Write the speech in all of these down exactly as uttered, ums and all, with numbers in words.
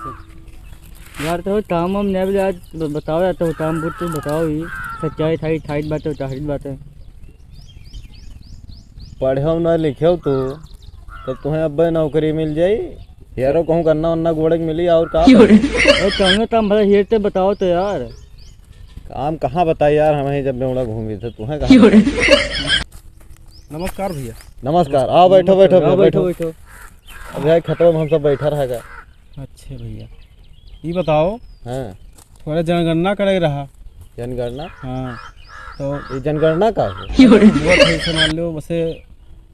यार, तो काम वाम नहीं मिला, आज ब-, बताओ यार, तो काम बहुत तो बताओ ही, सच्चाई थाई, थाई बात है, ताहरी बात है। पढ़ेउ ना लिखेउ तू, तो तुहें अब्बे नौकरी मिल जाई, यारो कहूँ करना वरना गोड़े के मिली, और का करी? अरे, कौनो काम भला हेरते बताओ तो यार। काम कहाँ बताई यार, हम ही जब बेवड़ा घूमी थे, तुहें कहाँ बताई? नमस्कार भैया। नमस्कार, आओ बैठो, बैठो आओ भैया, बैठो, बैठो। बैठो। अब यहाँ खेतवा में हम सब बैठा रहेगा। अच्छा भैया, ये बताओ, हाँ। थोड़ा जनगणना करे रहा। जनगणना? हाँ, तो ये जनगणना का है? बहुत है, जैसे मान लो, वैसे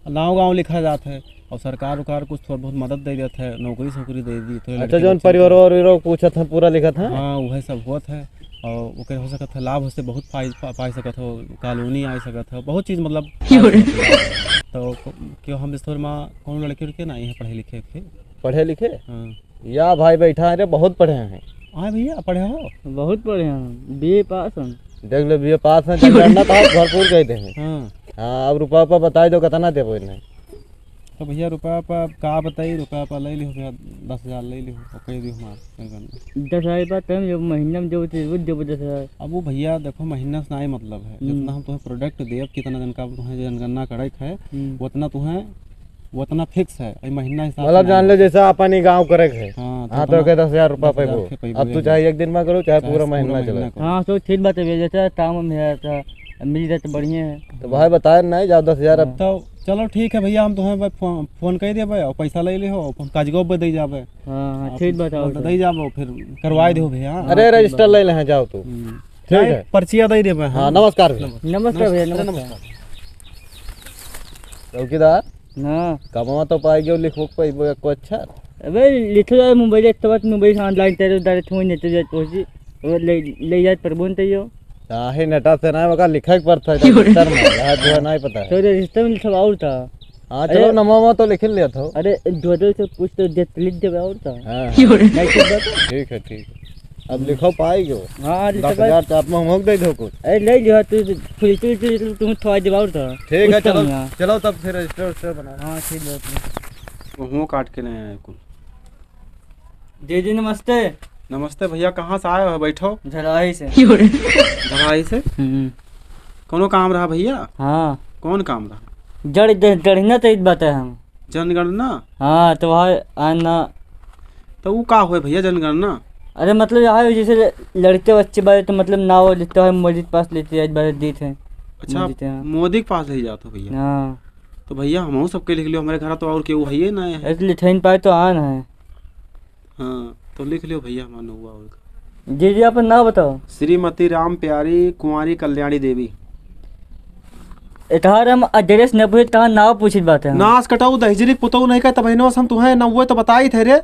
गाँव गाँव लिखा जात है और सरकार उकार कुछ थोड़ा बहुत मदद दे देत है, नौकरी सोकरी दे दी, तो अच्छा, लड़के जौन बच्चे परिवार को और वीरो पूछत है, पूरा लिखत है? हाँ, वह सब होत है और ओकर हो सकत है लाभ से बहुत पाई, पा, पाई सकत हो, कॉलोनी आ सकत हो, बहुत चीज मतलब पाई सकत हो। तो क्यों हम इस थोड़ा कौन लड़के उड़के ना यहाँ पढ़े लिखे थे? पढ़े लिखे? हाँ। या भाई बैठा है रे, बहुत पढ़े हैं। हाँ भैया, पढ़े हो? बहुत पढ़े हैं, बीए पास हैं। देख ले, बीए पास हैं, जनगणना तो भरपूर कह दे हैं। हाँ। हाँ, अब रुपया उपया बताई दो, कितना देबो इन्हें? तो भैया, रुपया उपया का बताई, रुपया उपया ले लिहो भैया, दस हजार ले लिहो और कह दियो हमार जनगणना। दस हजार बात हम जब महीना में जब दे, वो देबो दस हजार। अब वो भैया देखो, महीना से नहीं मतलब है, हम्म। जितना हम तुम्हें प्रोडक्ट देब, कितना दिन का तुम्हें जनगणना करे के है, हम्म। उतना तुम्हें उतना फिक्स है, ई महीना हिसाब से मतलब ना जान लो है। जैसे अपन ही गाँव करे के है। हाँ, तो हाँ, तो अपना के दस हजार रुपया दस हजार पैबो। के पैबो, अब तू एक चाहे बार। एक दिन में करो, चाहे चाहे पूरा पूरा महीना महीना चले। करो। हाँ, तो ठीक बात है भैया, जैसे काम में है तो मिल जाए तो बढ़िया है। तो भाई बताए नहीं जाओ दस हजार अब। हाँ। तो चलो ठीक है भैया, हम तुम्हें बस फोन, फोन कर देबे और पैसा ले लिहो, अपन कागजो पे दे जाबे। हाँ, हाँ, आप ठीक बात है, तुरंत और दे जाबो, फिर करवाए दो भैया। हाँ, अरे ठीक रजिस्टर बात है। ले ले, हाँ, जाओ तू। हम्म। ठीक चाहे है। पर्चिया दे देबे, हाँ, हाँ। नमस्कार भैया। नमस्कार भैया, नमस्कार, नमस्कार। नमस्कार। चौकीदार, हाँ। कमवा तो पाई गयो, लिखबो के पाइबो एको अक्षर। अबे, लिखो जाए मोबाइल, एक तो बात मोबाइल से online तेरे direct हुई नहीं तो जाए पहुंची। वो ले, ले जाए प्रभु ने तैयो। चाहे नेटा से ना, मगर लिखे के पड़ता है, क्यों रे? रजिस्टर में, यहाँ जो है, नहीं पता है। तो रजिस्टर में लिखवाओ था। हाँ, अरे, चलो, नमवा तो लिख लिया था। अरे, दो दो से पूछ तो दे, लिख देबे और का। हाँ, क्यों रे? नहीं, ठीक बात है। ठीक है, ठीक है। अब लिखो पाई गयो। हाँ, लिखो दस हजार भाई। चाप में हम दे दो कुछ। अरे, ले लियो, तू खुलती, तू, तू, तू थोड़ा देबे और का। ठीक है, कुछ कम चलो, ना। चलो तब फिर रजिस्टर, रजिस्टर बनाओ। हाँ, ठीक बात है। वो काट के ले आए कुल। जी, जी, नमस्ते। नमस्ते भैया, कहाँ से आए हो? बैठो। झराही से। झराही से? हम्म। कौनो काम रहा भैया? हाँ। कौन काम रहा? जड़, जड़, जड़ना तो इत बात है हम। जनगणना? हाँ, तो वहाँ आना। तो वो का होए भैया जनगणना? अरे मतलब यहाँ जैसे लड़के बच्चे बारे तो मतलब नाव लेते हैं, मोदी के पास लेते हैं, बारे दीत हैं। अच्छा, मोदी के पास ले जाते हो भैया? हाँ। तो भैया हमहू सबके लिख लियो, हमारे घर तो और केहू है ही ना है। अरे तो लिखाइन पाए तो आन है। हाँ, तो लिख लियो भैया हमार नौवा और का। जी, जी, आपन नाव बताओ। श्रीमती राम प्यारी कुंवारी कल्याणी देवी। एतहार हम address न पूछे, तहार नाव पूछित बात है। नास कटाऊ दहिजरी के पुतऊ नहीं कहे, तब हिनवा से हम तुहें नौवे तो बताई थे रे।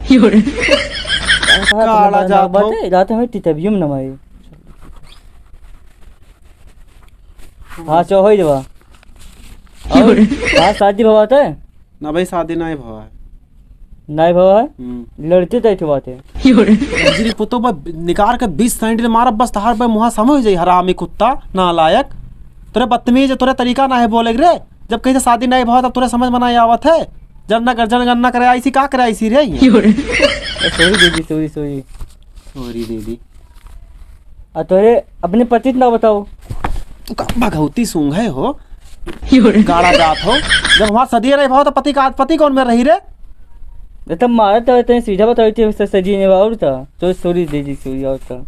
काला जात हो। बात है, रात हमें तितबियो में नमाई। हाँ, चो होई देवा। और? हाँ, शादी भवा तो है? ना भाई, शादी नाहीं भवा है। नाहीं भवा है? हम्म। लड़ते तो एक बात है। दहिजरी पुतो बा, निकार के बीस सैंडल मारब बस, तहार बे मुहा समझ जाई, हरामी कुत्ता, नालायक। तोरे बदतमीज, तोरे तरीका ना है बोले के रे। जब कहीं से शादी नाहीं भवा, तब तोरे समझ में नाहीं आवत है। जनगणना कर, जनगणना करे आइसी, का करे आइसी रे? ए, sorry दीदी, sorry, sorry। Sorry दीदी। आ तोरे अपने पति ना बताओ। तू का भगौती सूंघे हो? गाड़ा जात हो। जब हमार सदिये नाहीं भवा तो पति का, पति कौन में रही रे? ए, तब मारत हो, तनी सीधा बताओ, इतने से सजी ने और था। तो sorry दीदी, sorry और था।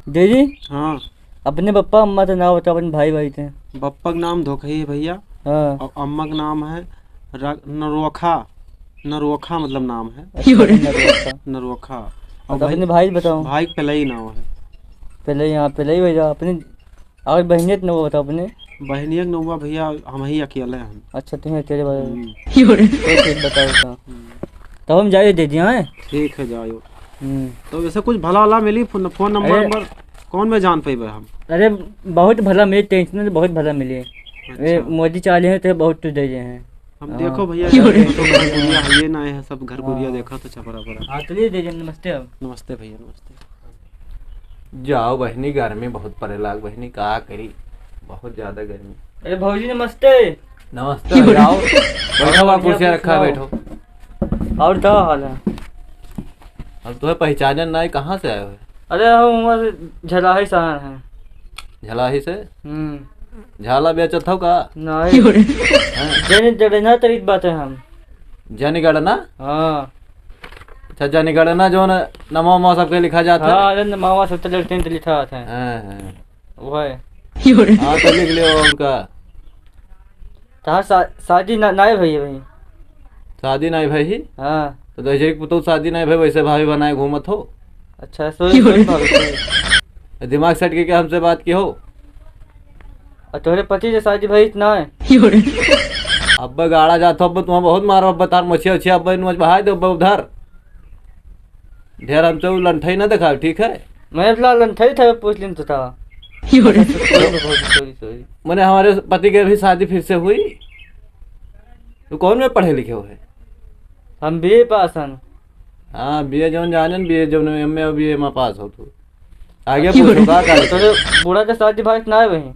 दीदी? हाँ। अपने बप्पा अम्मा तो ना बताओ, अपने भाई भाई थे। बप्पा का नाम धोखई है भैया। हाँ। और अम्मा का नाम है रा-, नरोखा, नरोखा मतलब नाम है। अच्छा, नरोखा। नरोखा। और और भाई, अपने भाई बताओ। भाई पलई नाम है। पलई, हाँ, पलई भैया, अपने, और बहनियत नौवा बताओ अपने। बहनिया के नौवा भैया, हम ही अकेले हैं। अच्छा, तुम्हें अकेले भाई। हम्म। तो ठीक बताओ तो। हम्म। तब हम जाइए दे दिया है। ठीक है, जाओ। हम्म। तो वैसे कुछ भला वाला मिली, फोन, फोन नंबर अरे, नंबर कौन में जान पइबे हम? अरे, बहुत भला मिली, tension में बहुत भला मिली। अच्छा। ये मोदी चाले हैं तो बहुत कुछ दे रहे हैं। हम हाँ। देखो भैया, क्यों रे? तो घर कुरिया है, ये ना है, सब घर कुरिया हाँ। देखा तो छपरा परा। हाँ, चलिए दे दें, नमस्ते अब। नमस्ते भैया, नमस्ते। जाओ बहिनी, गर्मी बहुत पड़े लाग बहिनी, का करी, बहुत ज्यादा गर्मी। अरे भौजी नमस्ते। नमस्ते, क्यों रे? आओ। बैठो, बैठो, कुर्सियाँ रखा है, बैठो। और का हाल है? हम तोहे पहिचाने नाहीं, कहाँ से आए हो? अरे, हम उहाँ से झलाही से आए हैं। झलाही से? हम्म। झाला बेचत हो का? नाहीं। हाँ। जन जनगणना तरीत बाटे हम। जनगणना? हाँ। अच्छा, जनगणना जौन नमवा उमवा सबके लिखा जात है? हाँ, अरे नमवा उमवा सब तो लड़ते हैं तो लिखा जात है। हाँ, हाँ। वही। हाँ, तो लिख लियो उनका। तहार शा-, शादी ना, नाहीं भई है भाई। शादी नाहीं भई ही? हाँ। तो जैसे कि पुतौ शादी नाहीं भई, वैसे भाभी बनाए घूमत हो। अच्छा, sorry, sorry भाभी, sorry। दिमाग सट के क्या हमसे बात की हो? और तोहरे पति से शादी भई कि नाहीं? अब्बे गाड़ा जात हो, अब्बे तुम्हें बहुत मारो, अब्बे तार मोछिया उछिया अब्बे नोच बहाय दे, अब्बे उधर। ढेर हमसे उ लंठई ना दिखाओ, ठीक है? मैं फिलहाल लंठई था, पूछ लेन तो था। Sorry, sorry, sorry। मने हमारे पति के भी शादी फिर से हुई? तू कौन में पढ़े लिखे हो है? हम B A पास हन। हाँ, B A जौन जानेन, B A जौन M A और B A में पास हो तू। आगे पूछो, का, का? तोरे बूढ़ा के शादी भई कि नाहीं भई?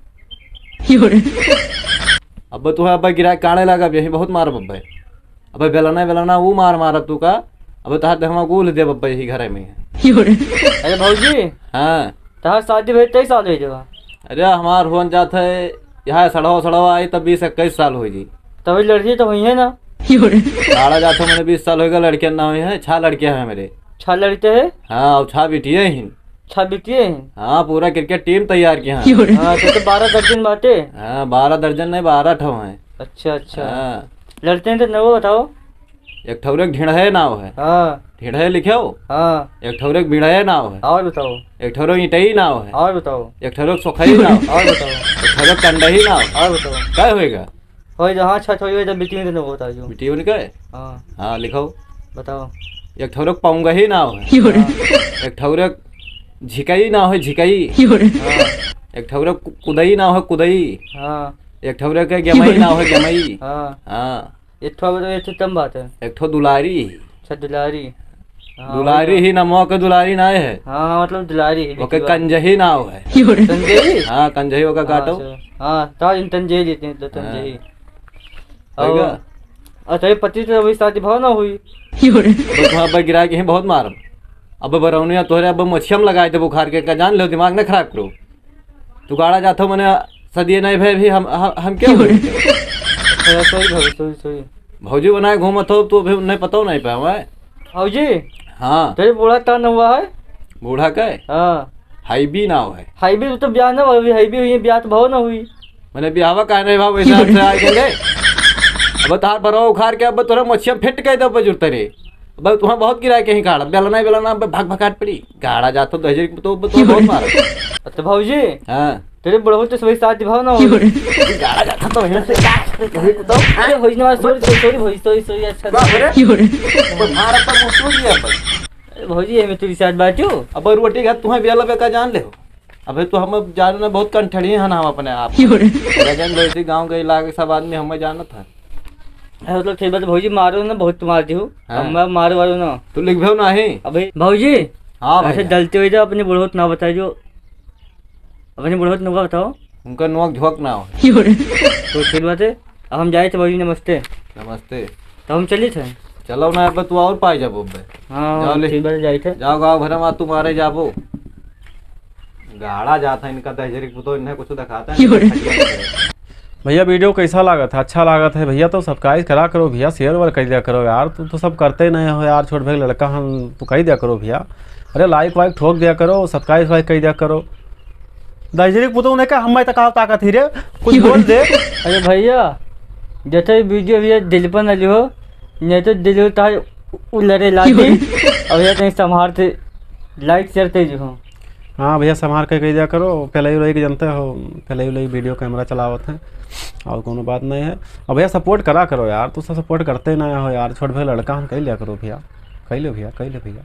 अब्बे तू है, अब्बे गिरा काढ़े लगा, अब्बे यहीं बहुत मार बब्बे। अब्बे बेलना, बेलना वो मार मारत तू का? अब्बे तहार देहवा गोल देब अब्बे यही घरे में। अरे भौजी। हाँ। तहार शादी भई तेईस साल होइ गवा। अरे हमार होन जात है, यहाँ सड़वा सड़वा आई तब बीस इक्कीस साल होइ जी। तभी लड़की तो हुई है ना। गाड़ा जात हो, मने बीस साल होइ गवा, लड़कियाँ ना हुई हैं, छह लड़कियाँ हैं मेरे। छह लड़के हैं? हाँ, और छह बिटिये हैं। छह बिटिये हैं? हाँ, पूरा cricket team तैयार किया हैं। हाँ, तो, तो बारह दर्जन बाटे। हाँ, बारह दर्जन नहीं, बारह ठो हैं। अच्छा, अच्छा। हाँ। लड़ते हैं तो नौ बताओ। एक ठौरे के ढिढ़े नाव है। हाँ। ढिढ़े लिखेउ? हाँ। एक ठौरे के बिढ़े नाव है। और बताओ। एक ठौरे के इटई नाव है। और बताओ। एक ठौरे के सोखई नाव। और बताओ। एक ठौरे के कंडही नाव। और बताओ। कै होइगा? होई तो हाँ, छठ होई तो बिटियन के नाव बताओ जो। बिटियन के? हाँ। हाँ, लिखेउ। बताओ। एक ठौरे के पौंगही नाव है। हाँ। एक ठौरे के झिकई नाव है, झिकई। हाँ। एक ठौरे के कु-, कुदई नाव है, कुदई। हाँ। एक ठौरे के गेमई नाव है, गेमई। हाँ। हाँ। एक ठो, एक ठो तम बात है। एक ठो दुलारी। अच्छा, दुलारी। हाँ, दुलारी वही ही ना। नमवा के दुलारी नाय है। हाँ, हाँ, मतलब दुलारी ही ओके लिखी बा। कंजही नाव है। कंजही? हाँ, कंजही ओका हाँ, काटो। अच्छा। हाँ, तो इन तंजही लेते हैं, तो हाँ। तंजही। होइगा? और, अच्छा, ये पति तो अभी शादी भाव ना हुई। बस वहाँ पर गिरा के ही बहुत मारम। अब बरौनिया तोहरे अब मछियम लगाए दे बुखार के, का जान लो, दिमाग न खराब करो। तू गाड़ा जात हो, मने सदिये नहीं भे भी हम, हम, हम क्यों बोलते? अच्छा, sorry भाई, sorry, sorry। भौजी बनाए घूमत हो, तू अभी उन्हें पता नहीं पावा है। भौजी? हाँ। तेरे बूढ़ा का नाव है? बूढ़ा का है? हाँ। हाईबी नाव है। हाईबी तो ब्याह ना हुई, हाईबी हुई, ब्याह तो भाव ना हुई। मने ब्याहवा काहे नहीं भाव, वैसे आपसे आ गए। अब तार बरवा उखाड़ के अब तोरा मछिया फिट कह दे बजुर तेरे। अब तुम्हें बहुत गिरा के ही काढ़, बेलना, बेलना, अब भाग भगाट पड़ी। गाड़ा जात हो, दहेज तो, तो बहुत मारा। तो भौजी, हाँ। तेरे बुढ़ऊ तो सभी साथ भाव ना हो। गाड़ा जात हो तो वहीं से, वहीं से तो। अरे, भौजी ना, sorry, sorry, sorry, भौजी, sorry, sorry, अच्छा। बाप रे। कोई मारा तो मुंह सूज गया पर। अरे, भौजी, ये मैं तेरी साथ बात हूँ। अब रोटी खा, तुम्हें बेला बेका जान ले हो। अबे तो हम अब जाने ना बहुत कंठड़ी हैं ना हम अपने आप। गजन लोधी गाँव के इलाके सब आदमी हमें जानत है। अरे, मतलब, ठीक बात, भौजी, मारो ना, बहुत मार दी हूँ। हाँ। अब मैं मारो वारो ना। तू लिखबे नहीं? अबे, भौजी, हाँ, ऐसे भैया। डलते हुए जाओ, अपने बुढ़ऊ ना बताओ जो, अपने बुढ़ऊ ना बताओ। उनका नोक झोंक ना हो। तो ठीक बात है, अब हम जाए थे भौजी, नमस्ते। नमस्ते। तो हम चली थे। चलो ना, अब तू और पाई जाबो बे। हाँ, जाओ ले। ठीक बात, जाए थे। जाओ गाँव भर में तुम्हारे जाबो। गाड़ा जाता है इनका दहेजरी पुतो, इन्हें कुछ दिखाता है। भैया, video कैसा लागत है? अच्छा लागत है भैया, तो subscribe करा करो भैया, share वेयर कर दिया करो यार। तू तो सब करते नहीं हो यार, छोट भाई लड़का हम तो कर दिया करो भैया। अरे, like वाइक ठोक दिया करो, subscribe वाइक कर दिया करो। दहिजरी पुतौ ने का हम्मे तक ताकत ही रे, कुछ बोल दे। अरे भैया, जैसे video भैया दिल पर न लिहो, नहीं तो दिल उतार उलरे लागी। और भैया कहीं संभाल से like share कर दियो। हाँ भैया, संभाल के कह दिया करो, पहले ही रही जानते हो, पहले ही लोग video camera चलावत हैं और कोनो बात नहीं है। और भैया support करा करो यार, तू सब support करते ना हो यार, छोट भाई लड़का हम कह लिया करो भैया, कह लो भैया, कह लो भैया।